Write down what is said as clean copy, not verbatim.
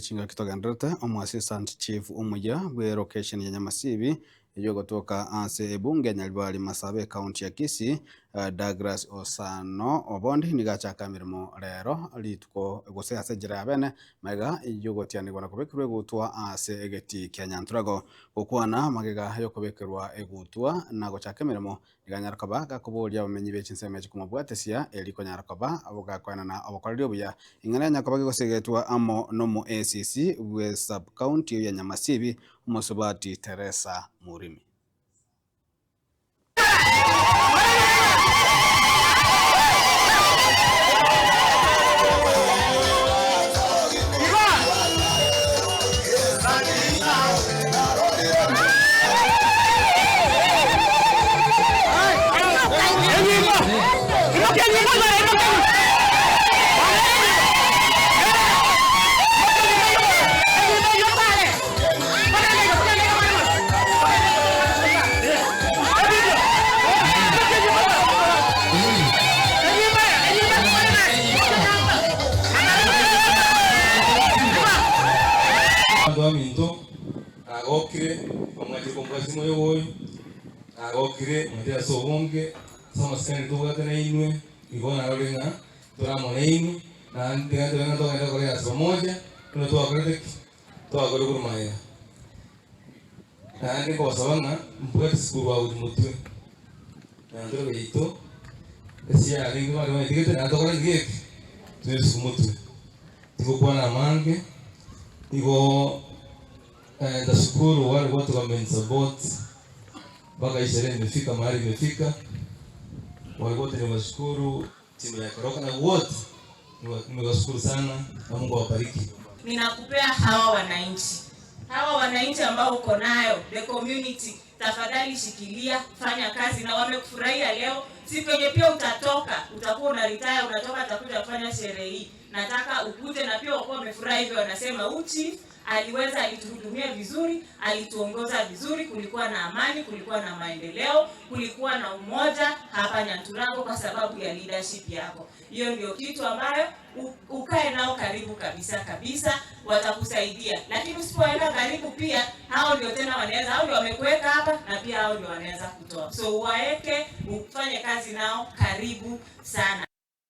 Chingaki togendererete, omo-assistant chief omuya bwe location ya Nyamasibi eywo egotoka ase ebunge ya Nyaribari Masabe ekaunti ya Kisii, Douglas Osano Obondi nigo achaka emeremo rero rituko gose ase enchera ya bene magega yogotianigwa na kobekerwa egutwa ase egetii kia Nyanturago. Gokwana magega yokobekerwa egutwa na gochaka emeremo nigo anyara koba gakoboria abamenyi be chinsemo echi komobwatesia eri konyara koba gakoenana obokoreri obuya. Ing'ana ya nyakoba gegosegetwa amo nomo ACC bwe sub county ya Nyamasibi Omosubati Teresa Murimi. Abanto baminto, nagokire omwanchete komobwatisia moyo oyo, nagokire mwanchete ase obonge, ase amasikani tobwate nainwe, igo narorire ng'a tore amo nainwe, naende tiga ntobe ng'a togende gokora egasi pamoja, buna twakorete ki? Twakorire korwa magega. Naende nkobasaba ng'a mbwate sukuru agochia motwe, na ntorobe yaito, ase yarenge bare banyetigete naende tokore ki geke? Toyesuke motwe. Tigokwana amange, igo nitashukuru wale wote wamenisupport mpaka hii sherehe imefika mahali imefika. Wale wote niwashukuru, timu ya Keroka na wote nimewashukuru sana na Mungu awabariki. Ninakupea hawa wananchi, hawa wananchi ambao uko nayo the community, tafadhali shikilia, fanya kazi na wamekufurahia leo. Siku yenye pia utatoka, utakuwa una retire, unatoka, utakuja kufanya sherehe hii, nataka ukuje na pia wakuwa wamefurahi hivyo, wanasema huyu chief aliweza, alituhudumia vizuri, alituongoza vizuri, kulikuwa na amani, kulikuwa na maendeleo, kulikuwa na umoja hapa Nyanturago kwa sababu ya leadership yako. Hiyo ndio kitu ambayo ukae nao karibu kabisa kabisa, watakusaidia. Lakini usipoweka karibu pia, hao ndio tena wanaweza, hao ndio wamekuweka hapa na pia hao ndio wanaweza kutoa. So uwaeke, ufanye kazi nao karibu sana.